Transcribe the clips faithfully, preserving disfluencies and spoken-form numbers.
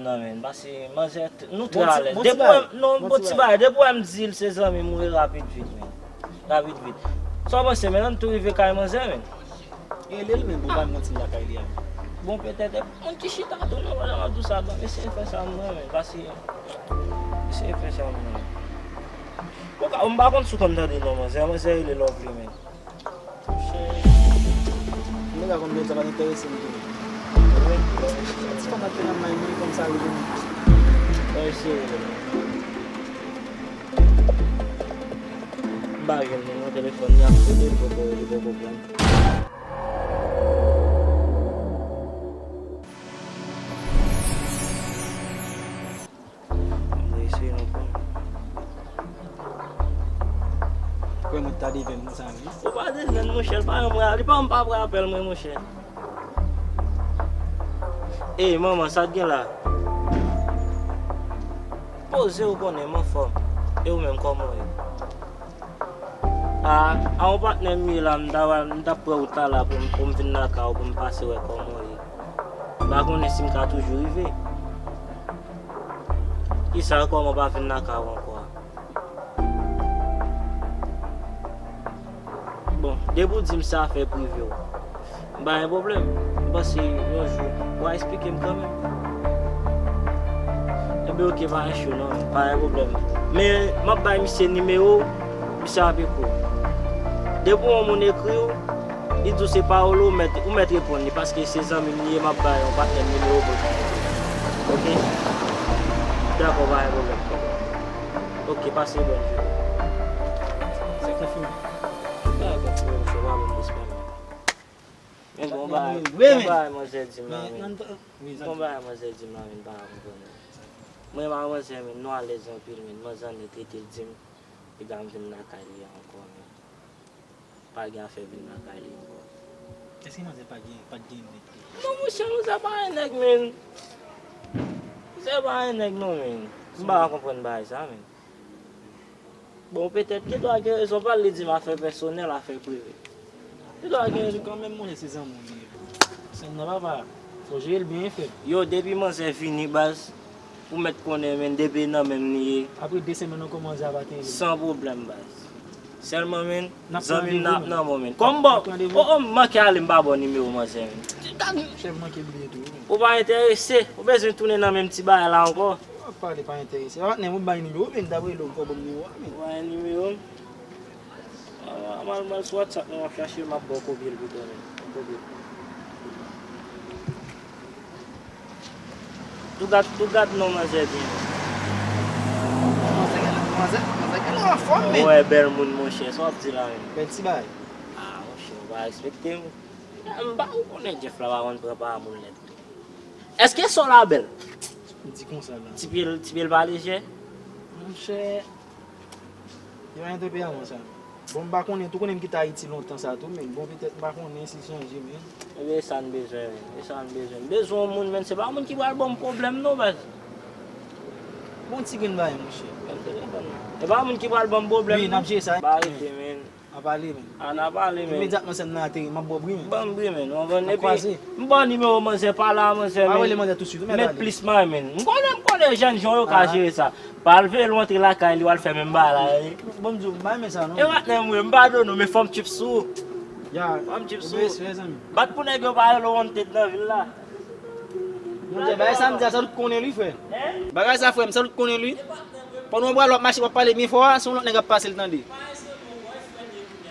Nan, men, paske manzè, t- nou trè alèz. Depi w wè m, non, bon ti bagay. Depi w wè m di l se zanmi m, ou e rapid vit, men. Rapid vit. Sa w panse, men, ann tou rive kay manzè, men. Rele l, men, pou bay m yon ti lakay li a. Bon, petèt, e, yon ti chita tou, non, pandan m ap di w sa, bon, eseye fè sa pou mwen, men, paske, eseye fè sa pou mwen. Ou ka, m pa konn si w konn tande non, manzè, manzè rele Lovely, men. Monchè, nèg la konn byen sa pa t enterese m tou. Ti fanm ap fè nan may mwen kòm sa rele m. Mwen eseye rele. M pa jwenn li nan telefòn, li ap kote, li poko, li poko pran. Mwen eseye non, pran. Kwè mwen ta devè m konsa, wi. Ou pa devè m, monchè, li pa janm ra-, li pa janm pa pran apèl mwen, monchè. Ey, manman, sa t gen la? Poze, ou konnen, m anfòm. E ou menm, kòman w ye? A, a yon patnè m ye la, m ta, m t ap pran wout la la pou m, pou m vin lakay ou, pou m pase wè kòman w ye. M pa konnen si m ka toujou rive. Kisa, kòman w pa vin lakay ou ankò a? Bon, depi w di m se afè prive w, m pa gen pwoblèm. M panse yon jou, w a eksplike m kanmenm. Enben, oke, pa gen cho non, pa gen pwoblèm. Men, m ap bay misye nimewo w, misye ap ekri w. Depi yon moun ekri w, li di w se Paolo, ou mèt, ou mèt reponn li, paske se zanmi m li ye, m ap bay yon patnè m nimewo pou l. Oke? Dakò, pa gen pwoblèm. Oke, pase bòn jounen. Se konfime. Bagay konfime, monchè, pa ban m respè, men. Men gon bagay, gon bagay manzè di m la, men. Gon bagay manzè di m la, men, m pa ka konprann. Mwen, manzè, men, nou alèz anpil, men, manzè annik rete l di m, piga m vin lakay li ankò, men. Pa gen afè vin lakay li ankò. Èske manzè pa gen, pa t gen nèg li? Non, monchè, manzè pa gen nèg, men. Manzè pa gen nèg, non, men. M pa ka konprann bagay sa, men. Bon, petèt, gendwa gen rezon pa l, li di m afè pèsonèl, afè prive. Gendwa gen rezon. Kanmenm, monchè, se zanmi w li ye. Zanmi nan papa, fò jere l byen, frè. Yo, depi manzè vini, baz, ou mèt konnen, men, depi nan men m li ye. Apre de semèn ankò, manzè ap ateri. San pwoblèm, baz. Sèlman, men, zanmi m nan ap nan men w, men. Kòm bò, o, o, m manke ale, m pa ba w nimewo manzè, men. Chèf manke bliye tou, wi, men. Ou pa enterese, ou bezwen tounen nan menm ti bagay la ankò. W ap pale pa enterese. Patnè m, ou bay nimewo, men, m t ap rele w, m fè w ban m nimewo a, men. Ou bay nimewo m. A, m al, m al sou WhatsApp, men, m ap chache, m ap ba w kopye l pito, men. Kopye l. Tou gad, tou gad non manzè byen. Manzè gen, manzè, manzè gen anfòm, men. Ou wè bèl moun, monchè, sa w ap di la menm? Bèl ti bagay. A, monchè, ou pa respekte m. M pa, ou konnen Jeff la pa konn pran pa moun nèt. Èske sa w la bèl? M di konsa la. Ti pye l, ti pye l pa lejè? Monchè, yo pa gen tanperaman sa. Bon, m pa konnen tou, konnen m kite Ayiti lontan sa tou, men bon, petèt m pa konnen si l chanje, men. Ebyen, e sa n bezwen, men. E sa n bezwen. M bezwen yon moun, men, se pa moun ki pral ban m pwoblèm, non, baz. Bon, ti grenn bagay, monchè. E pa moun ki pral ban m pwoblèm, non. Wi, n ap jere sa. Ba rete, men. N a pale, men. A, n a pale, men. Imedyatman sèn nan ateri, m ap ba w bri, men. Ban m bri, men. N ap kwaze. M ba w nimewo manzè, pale a manzè, men. Pa rele manzè tousuit, ou mèt ale. Met plis may, men. M konnen, m konnen jèn jan yo ka jere sa. Pa al veye l rantre lakay li, w al fè menm bagay la, wi. Bon, m di w, m pa renmen sa, non. E patnè m, wi, m padone w, men fò m tchip sou ou. Ya, fò m tchip sou ou. Respè, zanmi. Bat pou nèg yo pa rele w wanted nan vil la. Monchè, bagay sa m di a, sa tout konnen li, frè. Bagay sa, frè m, sa tout konnen li. Pandan w pral, w ap mache, w ap pale byen fò a, se yon lòt nèg ap pase l tande.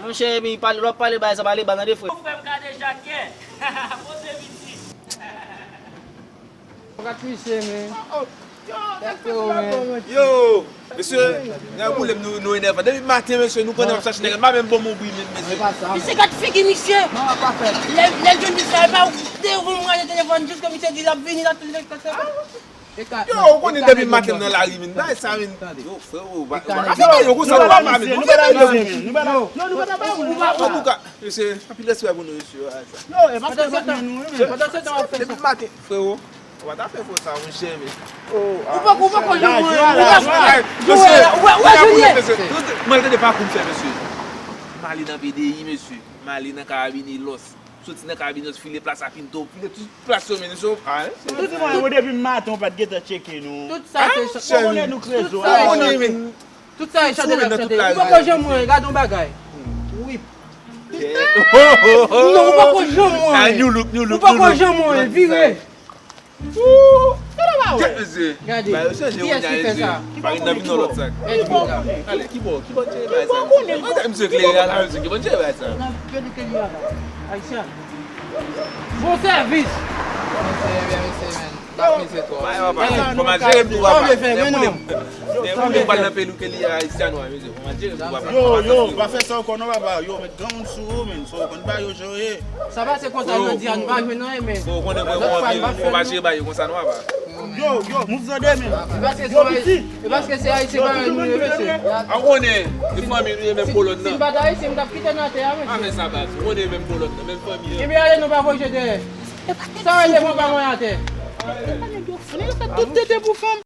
Monchè, epi pale, lè w ap pale, bagay sa pale ba, tande, frè. Frè m Kadejakè. Poze pitit. Yo, mesye, nèg boule m, nou, nou enèvan. Depi maten, mesye, nou konnen ap chache nèg, m pa menm bon moun bri menm, mesye. Misye gad figi misye. Lè, lè l jwenn misye, e pa de ou m raje telefòn, jiska misye di l ap vini, l ap vini, l ap vini. Yo, ou konnen depi maten m nan lari, men, bagay sa, men. Yo, frè, ou pa, ou pa ka fè bagay yo konsa, ou pa, pa, men. Antouka, mesye, anpil respè pou nou, mesye. Yo, e pa fè sa nou, men. Depi maten, frè, ou pa ta fè fò sa, monchè, men. Ou pa, ou pa konn jwe, ou pa konn jwe. Mesye, ou wè, ou wè, Julie. Mwen, tande pa kou m fè, mesye. M ale nan P D I, mesye. M ale nan karabine lòs. Soti nan kabinòs, file plas a Pinto, file tout plas yo, men nou se yo pa, hein? Tout sa yo depi maten, ou pa t gentan tcheke nou. Tout sa se chan-, ou konnen nou krezo. Tout sa yo chan-, tout sa yo chante n ap chante. Ou poko janm wè, gade yon bagay. Wi. Non, ou poko janm wè. Ah, new look, new look, ou poko janm wè, vire. Ooh, gade, mesye. Gade, kiyès ki fè sa? Ki pa konnen, ki bò? Gade, ki bò, ki bò tire bagay sa, mesye? Gade, mesye klere a la, mesye, ki bò tire bagay sa? N ap pede ke li a la. Ayisyen. Bon sèvis. Mesye, mesye, men. N ap mize twò. Fò m al jere m tou, papa. Sa w vle fè, men non. Lè moun pral nan peyi ke li a, Ayisyen nwa, mesye. Fò m al jere m tou, papa. Yo, yo, pa fè sa ankò non, papa. Yo, met granmoun sou ou, men. So, konn bagay yo jan yo ye. Sa pase konsa, jodi a nou pa jwenn anyen, men. Bon, ou konnen mwen, mwen anpil, fò m al jere bagay yo konsa non, papa. Yo, yo, move tande, men. E paske se Ayisyen, e paske se Ayisyen pa nou ye, mesye. A konnen, se fanmi nou ye, menm kolòn nan. Si m pa t Ayisyen, m t ap kite n atè a, mesye. Pa fè sa, baz. Ou konnen menm kolòn nan, menm fanmi an. Ebyen, ale, nou pa voye dèyè. Sa w rele pran pa mwen atè. Epa nèg yo fou, nèg yo fè tout tete pou fanm.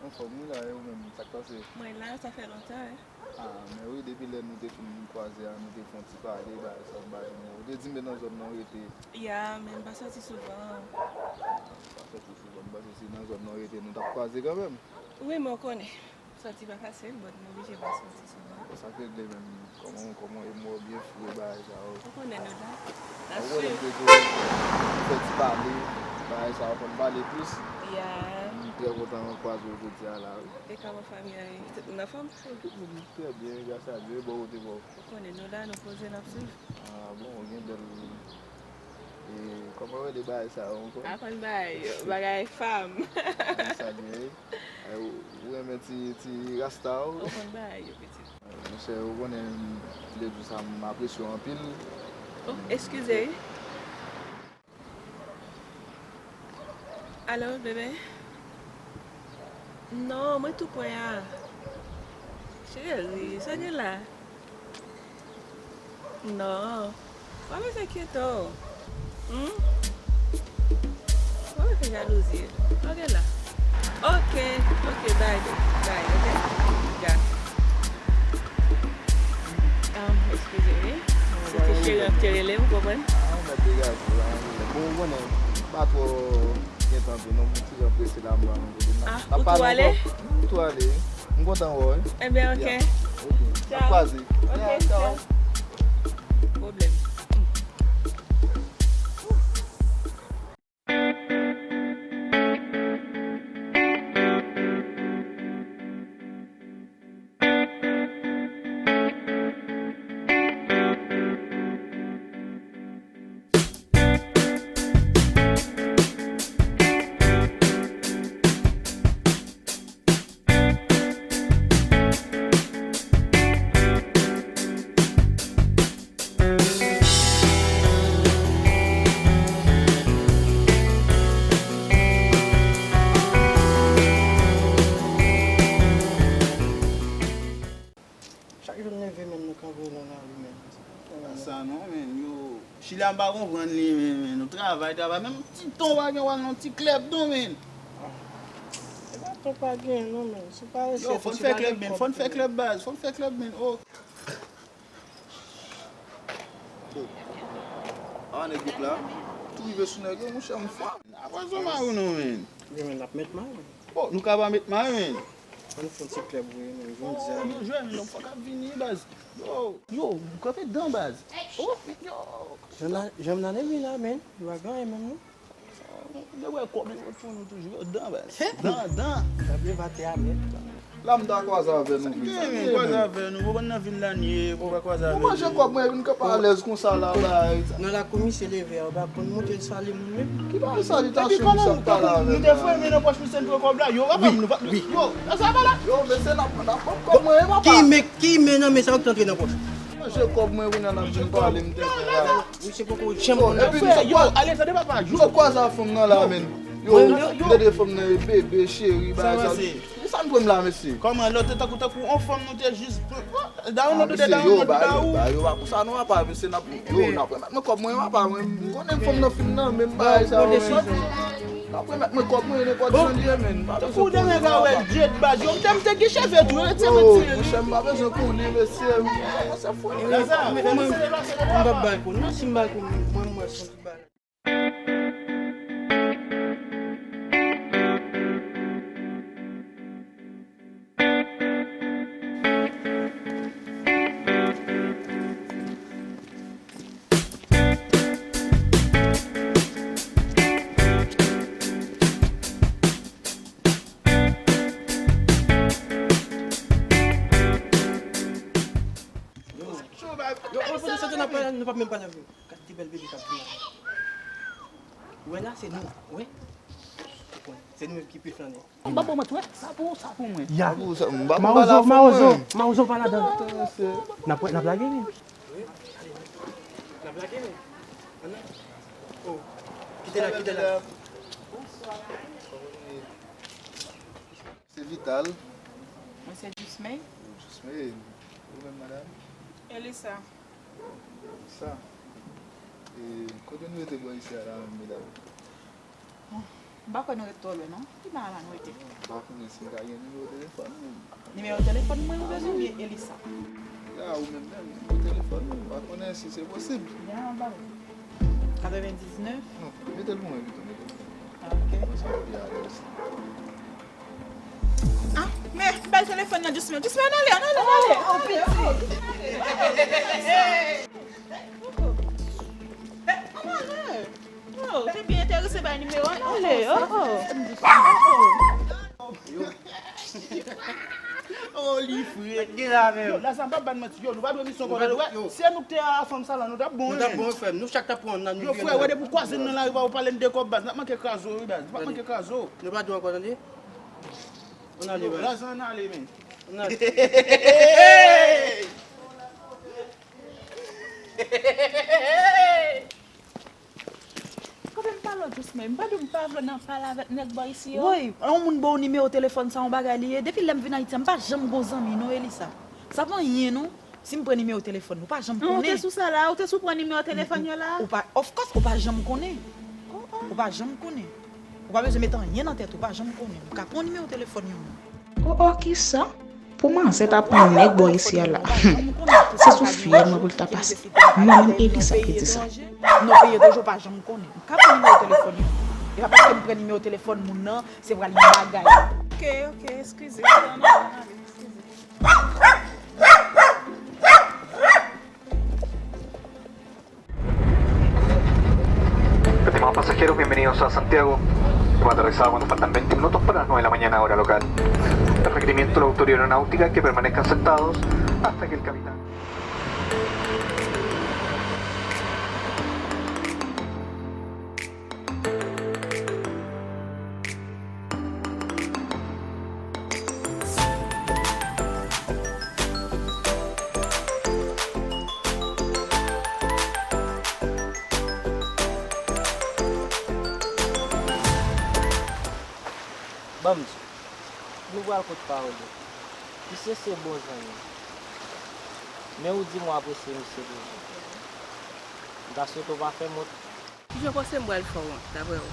Anfòm wi la, e ou menm, sa k pase? Mwen la, sa fè lontan, wi. Ah, men wi, depi lè nou te fin kwaze a, nou te fè yon ti pale, bagay sa, m pa jwenn ou. Ou te di m nan zòn nan w rete. Ya, men m pa soti souvan. Ah, ou pa soti souvan, m panse se nan zòn nan w rete, nou t ap kwaze kanmenm. Wi, men w konnen. Sòti pa fasil, but m oblije pa sòti souvan. Bon, sa k regle menm, kòman, kòman, e mwen byen fou e bagay sa yo. Ou konnen nou la. N ap swiv. Ou konnen m te di w fè ti pale, bagay sa yo fò n pale plis. Ya. M trè kontan kwaze w jodi a la, wi. E kòman fanmi an ye? Tout moun anfòm? Tout moun trè byen, gras a Dye, bò kote pa w? Ou konnen nou la, nou poze, n ap swiv. Ah, bon, ou gen bèl, e, kòman yo rele bagay sa yo ankò? Pa konn bagay yo, bagay fanm. Gras a Dye, wi. Ay, ou, ou renmen ti, ti rasta w? Ou konn bagay yo, pitit. Monchè, ou konnen, lè di sa, m apresye w anpil. Oh, eskize, wi. Alo, bebe? Non, mwen tou prè a. Cheri, sa gen la? Non. Pa bezwen enkyete w. Hmm? Pa bezwen fè jalouzi. Ok la. Ok, ok, bye, bye, ok? Ya. Um, eskize, wi. Se ti cheri an ki te rele m, ou konprann? Ah, ou mèt degaje w la. Bon, ou konnen, m pa twò gen tan tou non, m ti jan prese la, m pral yon kote. Ah, ou tou ale? N ap pale ankò. M tou ale, wi. M kontan wè w, wi. Ebyen, ok. Ya. Ok. Tchao. N ap kwaze. Ok, ya, tchao. Tchao. Pwoblèm. Chak jou n leve, men nou kanpe nan lari, men. Pa sa non, men, yo, Chili a m pa konprann li, men, men, nou travay, travay, menm ti ton pa gen, w al nan ti klèb non, men. Ah. E pa ton pa gen, non, men, si w pa rese. Yo, fò n fè klèb, men, fò n fè klèb, baz, fò n fè klèb, men, oh. Oh. A, nèg yo la. Tou rive sou nèg yo, monchè, m fò. Apre zon mari w non, men. Wi, men n ap met mari. Oh, nou ka pa met mari, men. Ann fè yon ti klèb, wi, men, jodi a. Oh, byen jwe, men, nonm fòk ap vini, baz. Yo, yo, kanpe dan, baz. Oh, yo. Jan la, jan m nan vini la, men, yo pa gen anyen menm, non. Yo wè kòb yo pou nou toujou, yo dan, baz. Dan, dan. Kanpe batè a, men. La m ta kwaze avè nou, wi. Sa gen, men, kwaze avè nou. Ou konn nan vil la n ye, pou pa kwaze avè nou. Mwen manje kòb mwen, vin kanpe alèz konsa la, bay. Nan lakou misye leve a, ou pa konn monte sali moun menm. Ki bagay salitasyon misye ap pale avè m la? Nou te fremen nan pòch misye, n pran kòb la. Yo, pa ban m, nou pa, yo, sa pa la. Yo, mesye, n ap, n ap pran kòb mwen, papa. Ki men, ki men nan men sa yo ki t antre nan pòch? Manje kòb mwen, kounye a n ap vin pale, m tenten la. Misye poko janm konn sa. Epi m sot kwaze, ale, tande papa, m sot kwaze a fanm nan la, menn. Yo, m tande fanm nan e bebe, cheri, bagay sa. Sa m pran m la, mesye? Kòman lòt tankou, tankou on fanm nou te jis pran? Dawou nou te dawou nou dawou. Ba yo, ba yo, ba pou sa nou apa, mesye, n ap, yo, n ap remèt mwen kòb mwen, apa, mwen, m konnen fanm nan fin nan, menm bagay sa yo, menn. N ap remèt mwen kòb mwen, nenpòt jan li ye, menn. M pa bezwen konnen non, apa. Jet baz, yo, m te, m te gen cheve tou, yo te retire li. Monchè, m pa bezwen konnen, mesye. Sa fou. M p ap bay kou, non, si m bay kou, mwen, mwen, se yon ti bagay. Yo, yo, yo, nou p ap menm pale avè w. Gad de bèl bebe k ap vini. Ou wè la, se nou. Ou wè? Se nou menm ki pi flannen. Ba pou mwen, sa pou, sa pou mwen. Ya. Sa pou, sa, m pa pou pale avè mwen. Mawozo, mawozo, mawozo pa ladan. N ap, n ap lage, wi. Wi, ale. N ap lage, wi. Ann. Oh. Kite la, kite la. Se Vital. Mwen se Jusmay. Jusmay. Ou menm, madanm? Elisa. Sa. E, kote nou rete bò isi a la menm, medam? Bon, m pa kwè nou ret twò lwen, non. Ki bagay la nou rete? M pa konnen si m ka gen nimewo telefòn ou. Nimewo telefòn mwen ou bezwen oubyen Elisa? Ya, ou menm menm, nimewo telefòn ou. M pa konnen si se posib. Ya, m ba ou. Katrevendiznèf? Non, mete l pou mwen pito, mete l pou mwen. Ok. Konsa m pi alèz. Ah, men, bay telefòn nan Jusmay. Jusmay, ann ale, ann ale, ann ale. Oh, oh, piti. Oh, oh. Ann ale. Oh, te byen enterese bay nimewo an. Ann ale, oh, oh. Oh, li fre. Gen la menm. Yo, Lazan, pa ban manti. Yo, nou pa dwe misyon konsa. Wè, si se nou k te a fanm sa la, nou t ap bon, wi, frè m. Nou chak t ap pran nan nou. Yo, frè, wè, depi w kwaze m nan lari, pa w pale m de kòb, baz. N ap manke kraze w, wi, baz. Nou p ap manke kraze w. Nou pa dwe ankò, tande? Ann ale, baz. Lazan, ann ale, men. Ann ale. Kanpe m pale w dousman, m pa di w m pa vle nan pale avèk nèg bò isi yo. Woy, yon moun ba w nimewo telefòn sa, yon bagay li ye. Depi lè m vin Ayiti a, m pa janm gon zanmi non, Elisa. Sa pa anyen non. Si m pran nimewo telefòn, ou pa janm konnen. Ou te sou sa la, ou te sou pran nimewo telefòn yo la. Ou pa, of course, ou pa janm konnen. Ou pa janm konnen. Ou pa bezwen met anyen nan tèt ou, ou pa janm konnen. Ou ka pran nimewo telefòn yon moun. Oh, oh, kisa? Pou manzè ta pran nèg bò isi a la. Se sou fyèl mwen pou l ta pase. Mwen menm Elisa ki di sa. Non, peye toujou pa janm konnen. M ka pran nimewo telefòn yo. E pa paske m pran nimewo telefòn moun nan, se pral yon bagay. Ok, ok, eskize. Estimados pasajeros, bienvenidos a Santiago. Hemos aterrizado cuando faltan veinte minutos para las nueve de la mañana, hora local. El requerimiento de la autoridad aeronáutica es que permanezcan sentados hasta que el capitán. Ban m di w, nou pral kot pawòl yo. Misye se bon zanmi m. Men ou di m w apresye misye toujou. M ta swete w pa fè m wont. Kijan w panse m pral fè w wont, daprè w?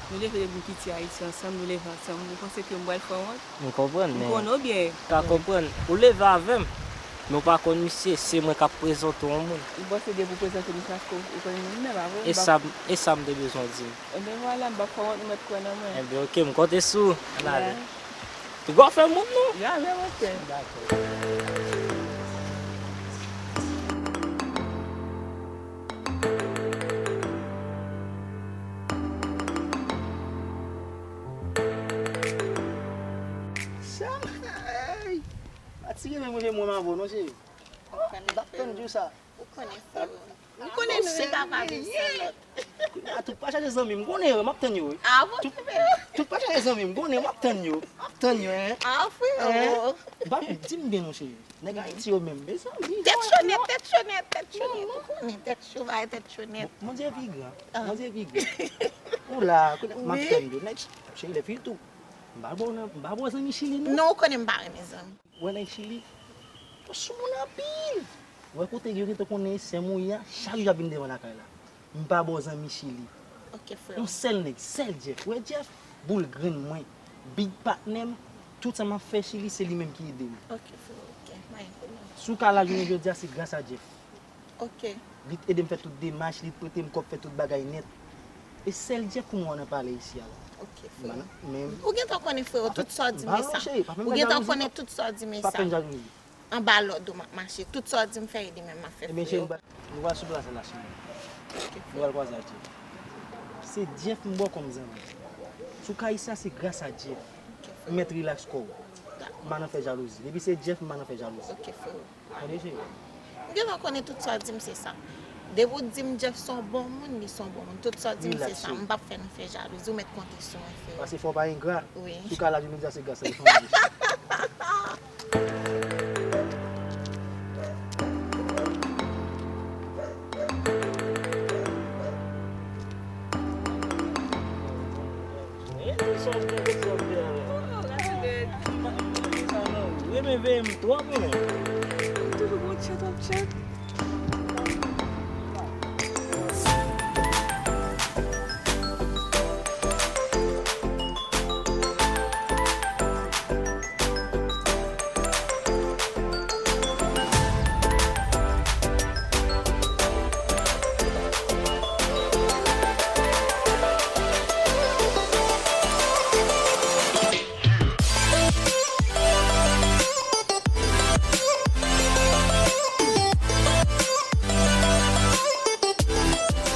Nou leve depi m piti Ayiti ansanm, nou leve ansanm. Ou panse ke m pral fè w wont? M konprann, men. M konnen w byen. M ka konprann. Ou leve avè m, men w pa konn misye, se mwen k ap prezante w yon moun. Ou panse depi w prezante misye, aske w konn moun nan, pa vre? E sa, e sa m te bezwen di w. Ebyen vwala, m p ap fè w wont, ou mèt kwè nan mwen. Ebyen, oke, m konte sou ou. Ann ale. Piga w fè moun non. Ya, men mwen fè. Dakò. Sa, ey! Fatige menm mwen, mwen avè w non, cheri. M t ap tann jou sa. Ou konnen se ou. M konnen nou se pa pa gen san lòt. Kounye a tou pa chache zanmi m, konnen yo, m ap tann yo wi. Ah bon, tou, ki bèl. Tout pa chanje zanmi m, konnen m ap tann yo. M ap tann yo, en. Ah, frero. Ba, di m byen non, cheri. Nèg Ayiti yo menm, mezanmi. Tèt cho nèt, tèt cho nèt, tèt cho nèt. Ou konnen tèt cho, bay tèt cho nèt. Bondye pi gran, Bondye pi gran. Ou la, konnen m ap tann yo. Nèg, cheri, lè fini tou. M pa bon nan, m pa bon zanmi Chili, non. Non, ou konnen m pa renmen zanmi. Wè nèg Chili, yo sou moun anpil. Wè kote yo gentan konnen sè m ou ye a, chak jou y ap vin devan lakay la. M pa ba w zanmi Chili. Ok, frè. Yon sèl nèg, sèl Jeff. Wè Jeff, boul grenn mwen, big patnè m, tout sa m ap fè Chili, se li menm ki ede m. Ok, frè, ok. Mwen konnen. Si w ka la jounen jodi a, se gras a Jeff. Ok. Li t ede m fè tout demach, li t prete m kòb fè tout bagay nèt. E sèl Jeff pou mwen nan pale isi a la. Ok, frè. Men, ou gentan konnen, frè, tout sa w di m e sa. Ou gentan konnen tout sa w di m e sa. Pa fè m jalouzi. Anba lòd ou m ap mache. Tout sa w di m fè, e li menm m ap fè, frè. Ebyen, cheri, nou pral sou plas la, cheri. Ok, frè. Nou pral kwaze ak Jeff. Se Jeff m ba w kòm zanmi. Si w ka isi a, se gras a Jeff. Ok, frè. M mèt rilaks kò w. Dakò. M pa nan fè jalouzi. Depi se Jeff, m pa nan fè jalouzi. Ok, frè. Tande, cheri. Ou gentan konnen tout sa w di m se sa. Depi w di m Jeff se yon bon moun, li se yon bon moun. Tout sa w di m se sa. M p ap fè nou fè jalouzi, ou mèt konte sou mwen, frè. Paske fò w pa engra. Wi. Si w ka la jounen jodi a, se gras a li. Renmen veye m twòp, wi, men. M toujou gon tchèt, w ap tchèt.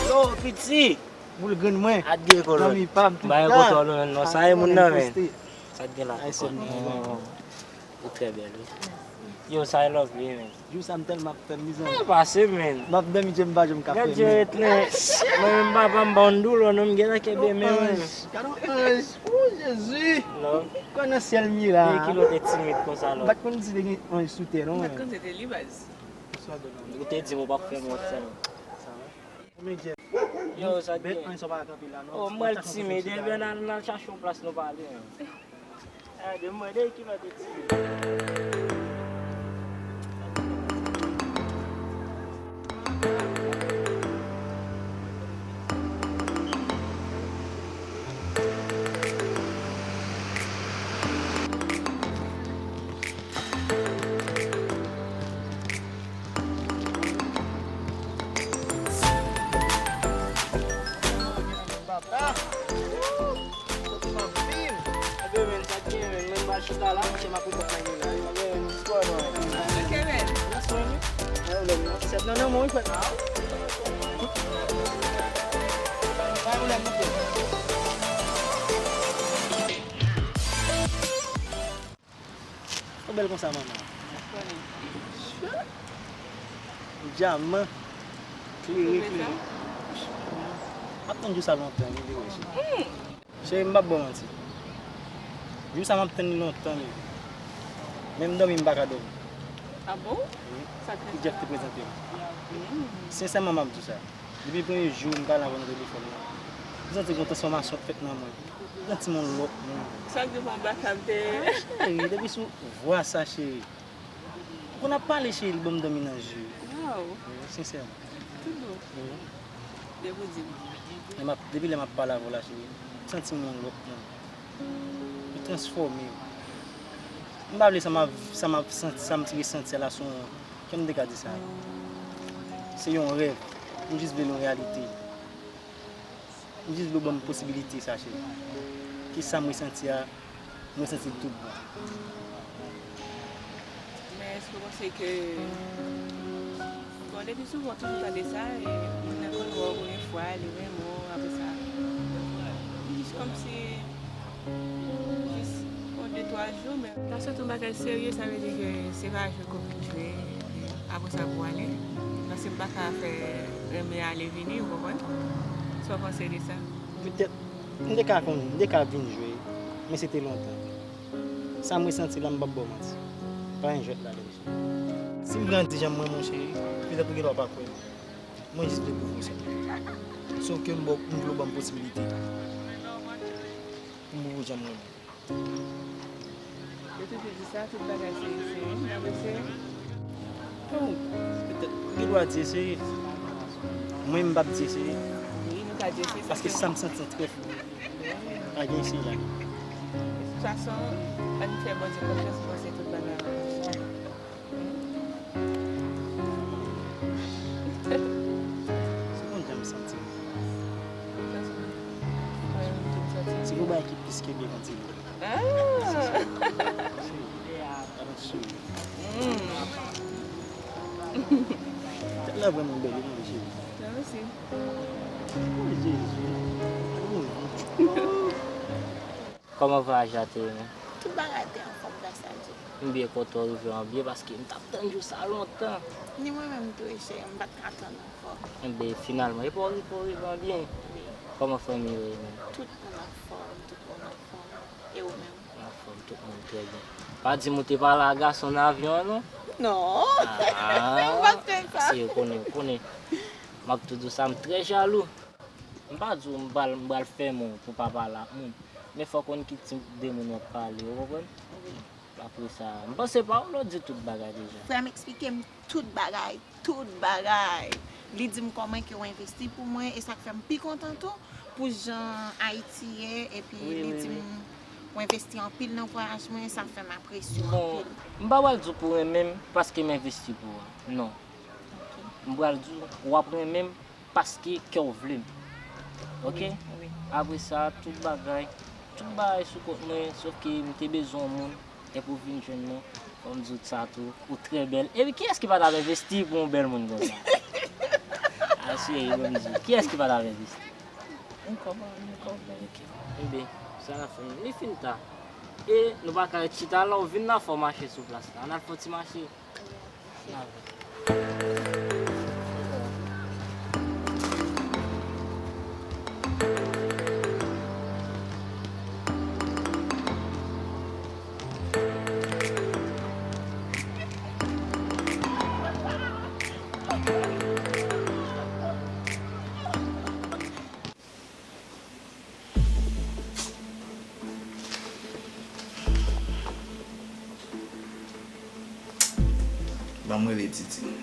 Yo, piti! Boul grenn mwen. At gen kolòn. Zanmi pa m tout tan. Bay kontwòl ou menm non. Sa e moun nan men. Sa k gen la? Ou trè bèl, wi. Yo, sa e love li, men. Jou sa m tèlman ap tann li, zanmi. Mwen pase, men. M ap dòmi, je m pa janm ka fèmen. Gad je retnen. Mwen menm papa m pa yon doulò, non, m gentan kenbe men, men. Gad yon anj. O, Jezi. Love. Kwè nan syèl m ye la. Ki lè w te timid konsa, love? M pa t konn si te gen anj sou tè, non, men. M pa t konn se te li, baz. Ou te di m ou p ap fè m wont, sèlman. Yo, sa gen? Oh, m pral timid. Ebyen, n al, n al chache yon plas nou pale, an. Gade, m mande ki lè te timid. Papa. Kote m ap viv? Ebyen, men, sa k gen, men, men, m pral chita la, monchè, m ap repòt nan men la. Ebyen, men, spò non. Ok, men. Nan spò, men. Pa gen pwoblèm, non. Sèt nan nan mwen, wi, frè. Pa gen pwoblèm, monchè. Ou bèl konsa, manman. Dyaman. Klere, klere. M ap tann jou sa lontan, wi, vre, cheri. Cheri, m p ap ba w manti. Jou sa m ap tann li lontan, men. Menm dòmi, m pa ka dòmi. Ah bon? Wi. Sa k fè sa? Pou Jeff te prezante m. Sensèman, m ap di w sa. Depi premye jou m pale avè w nan telefòn nan, m santi gon transfòmasyon k fèt nan mwen. M santi m yon lòt moun. Sa k di pou m baka m te. Cheri, depi sou vwa sa, cheri. Ou konn ap pale, cheri, li ban m dòmi nan je. Waw. Wi, sensèman. Tout bon. Wi. Depi w di m. Lè m ap, depi lè m ap pale avè w la, cheri, m santi m yon lòt moun. Ou transfòme. M pa vle sa m ap, sa m ap santi, sa m t resanti a la, se yon, kòman m te ka di sa? Se yon rèv. M jis vle l yon reyalite. M jis vle w ban m posibilite sa, cheri. Kisa m resanti a, m resanti l tout bon. Men èske w panse ke, bon, depi souvan, w toujou tande sa, e moun nan konn wè w premye fwa, li renmen w, apre sa, li jis kòmsi, jis yon de twa jou, men. Sa sot yon bagay serye, sa vle di ke se pa jwe ke w vin jwe, epi apre sa pou w ale. Paske m pa ka fè renmen ale vini, ou konprann? Sa w panse de sa? Petèt, M te ka konn, m te ka vin jwe, men se te lontan. Sa m resanti la, m p ap ba w manti. Pa gen jwèt ladan l, cheri. Si m grandi jan m mwen, mon cheri, petèt ou genlè w pa kwè m. Mwen jis vle pwouve w sa. Sòf ke m ba w, m vle w ban m posibilite pou m pwouve w jan m renmen w. Yo toujou di sa, tout bagay se eseye, n ap eseye. Bon, petèt, ou gen dwa di eseye. Mwen, m p ap di eseye. Wi, nou ka di eseye, paske sa m santi an trè fò. Pa gen eseye la. De tout fason, ann fè Bondye konfyans, m panse tout bagay ap mache. Se konn jan m santi m. Jan w santi w? Mwen menm tou m santi m. Se yon bagay ki plis kenbe m an ti bout. Ah! Tèt la vrèman bèl, wi, mon cheri. Mèsi. Oh, Jezi. Oh. Kòman vwayaj la te ye, menm? Tout bagay te anfòm, grasadi. M byen kontan w rive an byen, paske m t ap tann jou sa lontan. Ni mwen menm tou, wi, cheri, m pa t ka tann ankò. Enben, finalman, epi w rive, w rive an byen. Wi. Kòman fanmi yo ye, menm? Tout moun anfòm, tout moun anfòm. E ou menm? Anfòm, tout moun trè byen. Pa di m ou te pale a gason nan avyon an, non? Non. Ah, m pa t fè sa. Se yo konnen, yo konnen. M ap tou di w sa, m trè jalou. M pa di w m pral, m pral fèmen w pou w pa pale ak moun. Men fòk w konn ki tip de moun w ap pale, ou konprann? Wi. Apre sa, m panse pawòl ou di tout bagay deja. Frè m eksplike m tout bagay, tout bagay. Li di m kòman ke w envesti pou mwen, e sa k fè m pi kontan tou, pou jan Ayiti ye, epi wi, li wi, di wi. M, ou envesti anpil nan vwayaj mwen, sa fè m apresye w anpil. Bon, m pa pral di w pou renmen m paske m envesti pou ou. Non. Ok. M pral di w, w ap renmen m paske kè w vle m. Ok? Wi, wi. Apre sa, tout bagay, tout bagay sou kont mwen, sòf ke m te bezwen yon moun, epi w vin jwenn mwen, fò m di w sa tou, ou trè bèl. Epi kiyès ki pa t ap envesti pou yon bèl moun konsa? A cheri, ban m di w, kiyès ki pa t ap envesti? M konprann, m konprann. Ok. Enben, sa n ap fè, li fin ta. E nou pa ka ret chita la, ou vin la, fò w mache sou plas la. Ann al fè yon ti mache. Ban m rele Titine.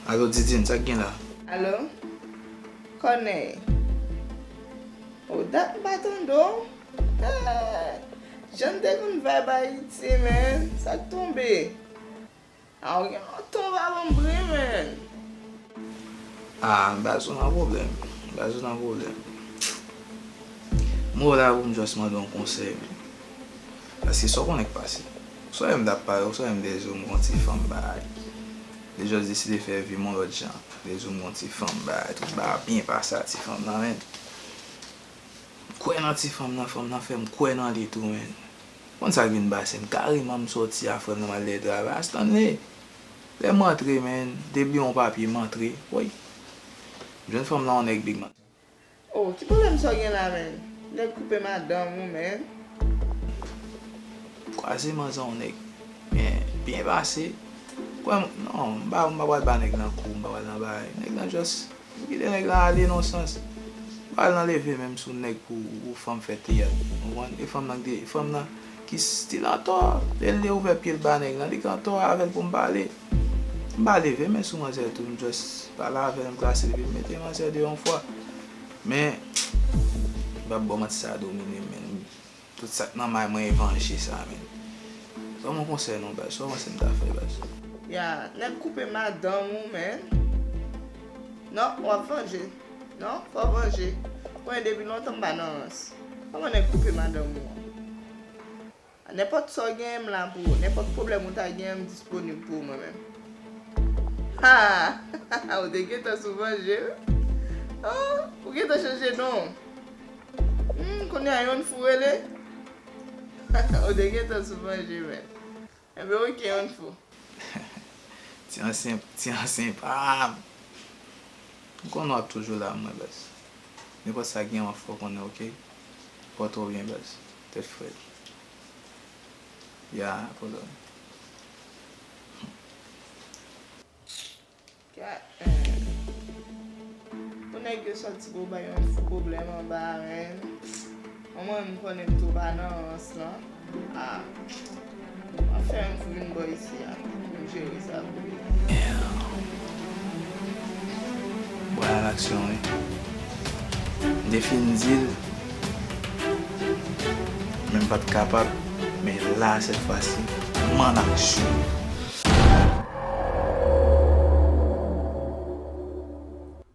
Alo, Titine, sa k gen la? Alo? Kònèy. O, dat m pa tande w. Eh, jan n te konn vibe Ayiti, man. Sa k tonbe? A, w gen lontan w pa ban m bri, man. Ah, baz, ou nan pwoblèm. Baz, ou nan pwoblèm. Mwen la pou m just mande yon konsèy, man. Paske sa w konnen k pase. Ou sonje m t ap pale, ou sonje m te di w m gon ti fanm, bay. Li just deside fè vi m yon lòt jan. Li di w m gon ti fanm, bay. Tout bagay byen pase a ti fanm nan, man. M kwè nan ti fanm nan, fanm nan fè m kwè nan li tou, man. Konn sa k vin pase m, kareman m sòti a frè m nan m al dèyè travay a Stanley. Lè m antre, man, te bliye yon papye, m antre, woy. M jwenn fanm nan yon nèg big man. Oh, ki pwoblèm sa w gen la, man? Nèg koupe madanm ou, man. Kwaze manzè yon nèg byen, byen pase. Kwè m, non, m pa, m pa pral ba nèg lan kou, m pa pral nan bagay. Nèg lan just M kite nèg la ale nan sans. M pa al nan leve menm sou nèg pou, pou fanm fè teyat. Ou konprann? E fanm nan ki te, fanm nan ki still antò, e li ouvè pye l ba nèg lan, li ki antò avè l pou m pale. M pa leve men sou manzè tou, m just pale avè l, m klase l, epi m mete manzè deyò yon fwa. Men, m p ap ba w manti, sa domine m, men. Tout sa k nan may mwen e vanje sa, men. Ban m yon konsèy non, baz. Sa w panse m ta fè, baz? Ya, nèg koupe madanm ou, men. Non, w ap vanje. Non, fò w vanje. Konnen depi lontan m pa nan rans. Kòman nèg koupe madanm ou an? Nenpòt sa w genyen, m la pou ou. Nenpòt pwoblèm ou ta genyen, m disponib pou ou mwen menm. Ha! Ou te gentan sou vanje, wi. Oh, ou gentan chanje non. Hmm, kounye a yonn fou rele. Ou te gentan sou manje, men. Enben, oke, on fou. Ti ansyen, ti ansyen pa. M konnen w ap toujou la, mwen, baz. Nenpòt sa gen, w ap fè w konnen, oke? Pòte w byen, baz. Tèt frèt. Ya, pwoblèm. Ka, eh. Pou nèg yo sòti pou bay yon fou pwoblèm anba a, men. Mwen, m konnen m tou pa nan rans lan. Ah. Anfen, m tou vin bò isi a. Pou m jere sa pou li. Bwa a laksyon, wi. M te fin di l, men m pa t kapab. Men la, sèt fwa si, m an aksyon.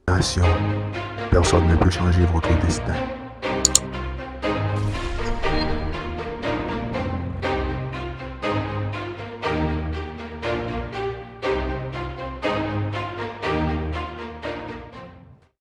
Nation, personne ne peut changer votre destin.